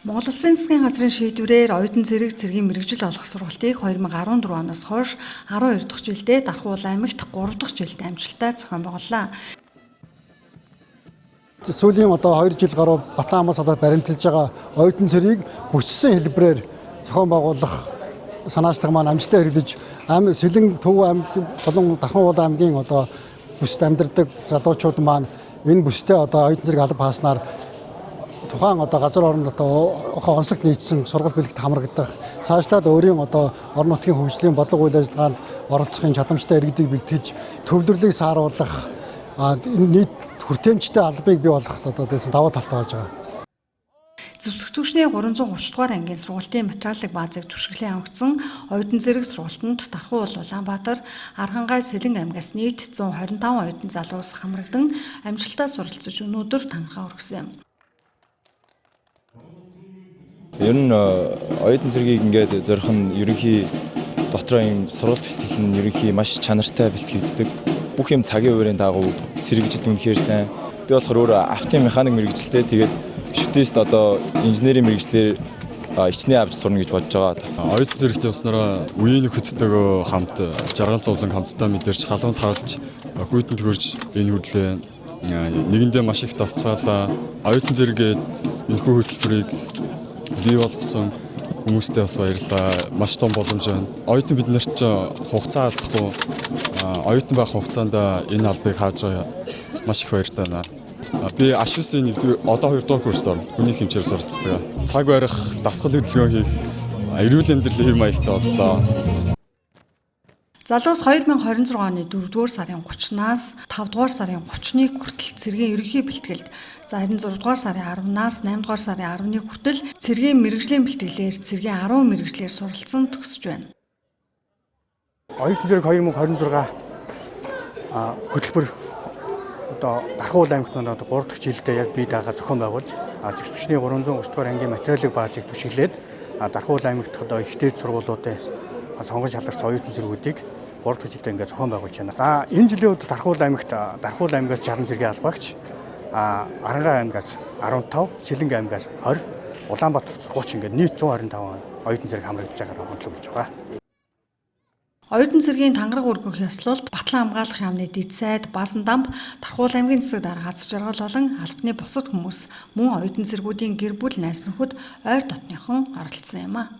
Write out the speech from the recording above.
Монгол Улсын засгийн газрын шийдвэрээр оюутан зэрэг цэргийн мэргэжил олох сургалтыг 2014 оноос хойш 12 дахь жилдээ Дархуул аймагт 3 дахь жилдээ амжилттай зохион байгууллаа. Сүүлийн одоо 2 жил гаруй Батлан аймагаас одоо баримталж байгаа оюутан цэргийг бүссэн хэлбэрээр зохион байгуулах санаачлага маань амжилттай хэрэглэж Сэлэн Төв аймаг болон Дархуул аймгийн одоо бүсд амьдардаг залуучууд маань энэ бүстэй одоо оюутан зэрэг алба хааснаар тухайн одоо газар орнд одоо онцлогт нийцсэн сургалт бэлэгт хамрагдах, цаашлаад өөрийн одоо орон нутгийн хөгжлийн бодлого үйл ажиллагаанд оролцохын чадамжтай иргэдийг бэлтгэж, төвлөрлийг сааруулах, энэ нийт хүртээмжтэй албыг бий болгоход одоо тэгсэн давуу талтай байж байгаа. Зэвсэг түвшний 330 дугаар ангийн сургалтын материалын баазыг түшиглэн авагдсан оюутан зэрэг сургалтанд Дархуул, Улаанбаатар, Архангай, Сэлэн аймгаас нийт 125 оюутан залуус хамрагдан амжилттай суралцаж өнөөдөр танхаа өргөсөн юм. Ер нь оюутан зэргийг ингээд зорих нь ерөнхий дотроо юм сургалт бэлтгэл нь ерөнхий маш чанартай бэлтгэгддэг. Бүх юм цагийн хуваарийн дагуу цэрэгжилт үнэхээр сайн. Би болохоор өөрөө автын механик мэргэжилтэй. Тэгээд шүтээст одоо инженерийн мэргэжлээр ичнээ авч сурна гэж бодож байгаа. Оюутан зэрэгт явснараа үеийн нөхөдтэйгөө хамт жаргал зовлон хамтдаа мэдэрч, халуунд харалж, хүйтэн төхөрч энэ хөдлөө нэгэндээ маш их дасцгаалаа. Оюутан зэрэгээ энэхүү хөтөлбөрийг бий болгосон хүмүүстээ бас баярлалаа. Маш том боломж байна. Оюутан бид нарт ч хугацаа алдахгүй оюутан байх хугацаанд энэ албыг хааж байгаа маш их баяртай байна. Би Ашусын нэгдүгээр одоо хоёрдугаар курст орно. Хүний хэмжээр суралцдаг. Цаг барих, дасгал хөдөлгөөн хийх, эрүүл амьдралын хэв маягтай боллоо. Залуус 2026 оны 4-р сарын 30-наас 5-р сарын 31 хүртэл цэргийн ерөнхий бэлтгэлд, за 26-р сарын 10-наас 8-р сарын 11 хүртэл цэргийн мэргэжлийн бэлтгэлээр цэргийн 10 мэргэжлээр суралцсан төгсөж байна. Оюутан зэрэг 2026 хөтөлбөр одоо Дархуул аймагт маань одоо 3 дахь жилдээ яг бие даага зохион байгуулж, зэгс түвшний 330 дугаар ангийн материалын баазыг түшиглээд Дархуул аймагт одоо их дээд сургуулиудын сонгон шалгарсан оюутан зэргүүдийг 3 дахь жилдээ ингээд зохион байгуулж байна. Энэ жилийн үед Дархуул аймагт Дархуул аймгаас 60 зэргийн албаагч, Аранхуй аймгаас 15, Сэлэнг аймгаас 20, Улаанбаатар 30 ингээд нийт 125 оюутан зэрэг хамрагдаж байгаагаар онцлог болж байгаа. Оюутан цэргийн тангараг өргөх ёслолд Батлан хамгаалах яамны дэд сайд Баасандамб, Дархуул аймгийн засаг дарга Аз жаргал болон албаны бусад хүмүүс мөн оюутан цэргүүдийн гэр бүл найз нөхөд ойр дотныхон оролцсон юм а.